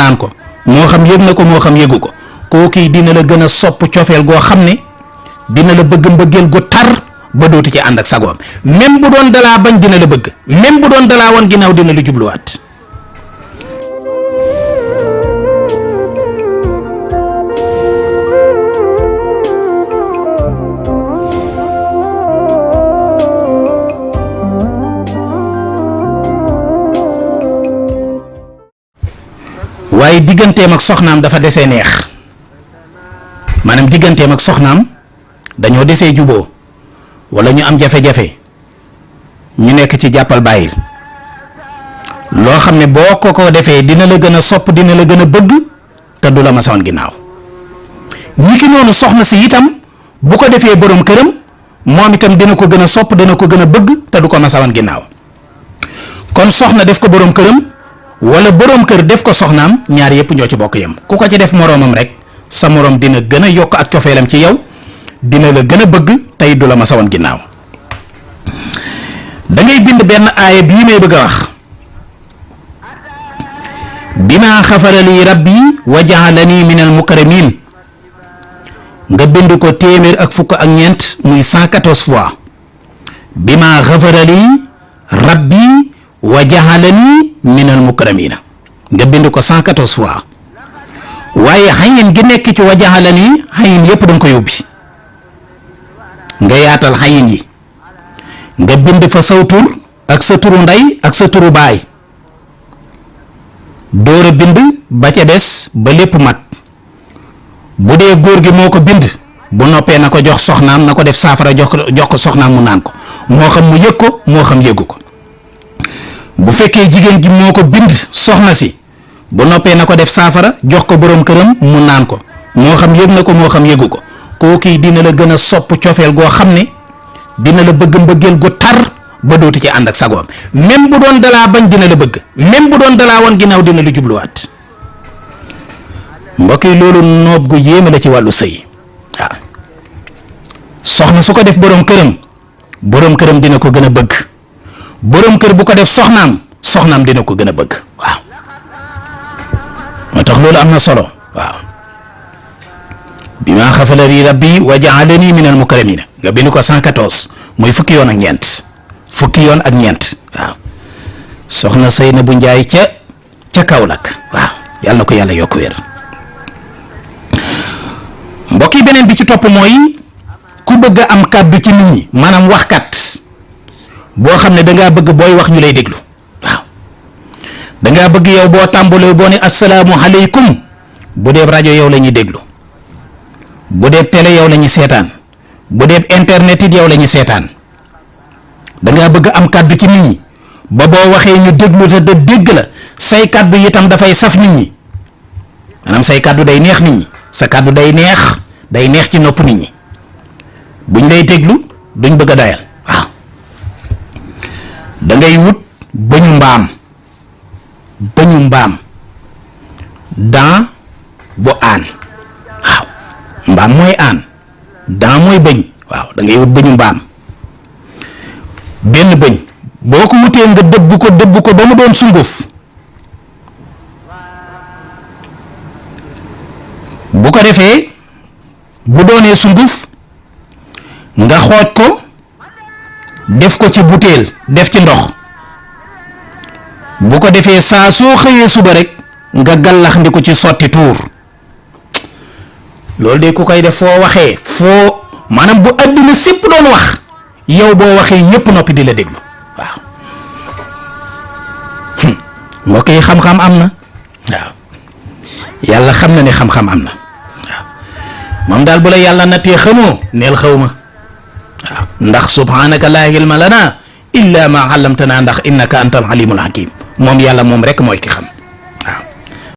naan ko moo xam yëg na ko moo xam yëgu ko kooku dina la gën a sopp cofeel goo xam ne dina la bëgg mbëggeel gu tar ba dootu ci ànd ak sagoom même bu doon dalaa bañ dina la bëgg même bu doon dalaa woon ginnaaw dina la jubluwaat. waaye digganteem ak soxnaam dafa desee neex maanaam digganteem ak soxnaam dañoo desee juboo wala ñu am jafe-jafe ñu nekk ci jàppal bàyyil loo xam ne boo ko defee dina la gën a sopp dina la gën a bëgg te du la masoon ginnaaw ñi ki noonu soxna si itam bu ko defee borom këram moom itam dina ko gën a sopp dina ko gën a bëgg te du ko masoon ginnaaw kon soxna def ko borom këram wala borom kër def ko soxnaam ñaar yëpp ñoo ci bokk yem ku ko ci def moroomam rek sa moroom dina gën a yokk ak cofeelam ci yow dina la gën a bëgg tey du la ma sawan ginnaaw da ngay bind benn aaya bii may bëgg a wax bima xafara li rabbi wa jaalani min al mukarramin nga bind ko téeméer ak fukk ak ñeent muy 114 fois bima xafara li rabbi wa jaalani minal mukramina nga bind ko 114 fois waaye xayin gi nekk ci wa jaalani xayin yëpp da nga ko yóbbi nga yaatal xayin yi nga bind fa saw tur ak sa turu ndey ak sa turu baay door a bind ba ca des ba lépp mat bu dee góor gi moo ko bind bu noppee na ko jox soxnaam na ko def saafara jox ko soxnaam mu naan ko moo xam mu yëg ko moo xam yëgu ko bu fekkee jigéen ji moo ko bind soxna si bu noppee na ko def saafara jox ko borom këram mu naan ko moo xam yëg na ko moo xam yëgu ko kooku dina la gën a sopp cofeel goo xam ne dina la bëgg mbëggeel gu tar ba dootu ci ànd ak sagoom même bu doon dalaa bañ dina la bëgg même bu doon dalaa woon ginnaaw dina la jubluwaat mbokk yi loolu noob gu yéeme la ci wàllu sëy waaw soxna su ko def borom këram dina ko gën a bëgg borom kër bu ko def soxnaam dina ko gën a bëgg waaw moo tax loolu am na solo waaw bima xafala li rabbi wa jaalani min al mukramina nga bind ko 114 muy fukki yoon ak ñeent waaw soxna Seynabu Njaay ca Kaolack waaw yàlla na ko yàlla yokk wér mbokk yi beneen bi ci topp mooy ku bëgg a am kàddu ci nit ñi maanaam waxkat boo xam ne dangaa bëgg booy wax ñu lay déglu waaw dangaa bëgg yow boo tàmbalee boo ne asalaamu aleykum bu dee rajo yow la ñuy déglu bu dee télé yow la ñuy seetaan bu dee internet it yow la ñuy seetaan dangaa bëgg am kàddu ci nit ñi ba boo waxee ñu déglu te da dégg la say kàddu itam dafay saf nit ñi maanaam say kàddu day neex nit ñi sa kàddu day neex ci nopp nit ñi buñ lay déglu duñ bëgg a doyal waaw da ngay wut bëñu mbaam daan bu aan waaw mbaam mooy aan daan mooy bëñ waaw da ngay wut bëñu mbaam benn bëñ boo ko wutee nga dëbb ko ba mu doon sunguf bu ko defee bu doonee sunguf nga xooj ko def ko ci butéel def ci ndox bu ko defee saa soo xëyee suba rek nga gallax ndi ko ci sotti tuur loolu de ku koy def foo waxee maanaam bu àddina sépp doon wax yow boo waxee ñépp noppi di la déglu waaw mbokk yi xam-xam am na waaw yàlla xam na ne xam-xam am na waaw moom daal bu la yàlla nattee xamoo neel xaw ma waaw ndax subhanaka laa ilma lana illa ma allamtana ndax innaka antal alimul hakim moom yàlla moom rek mooy ki xam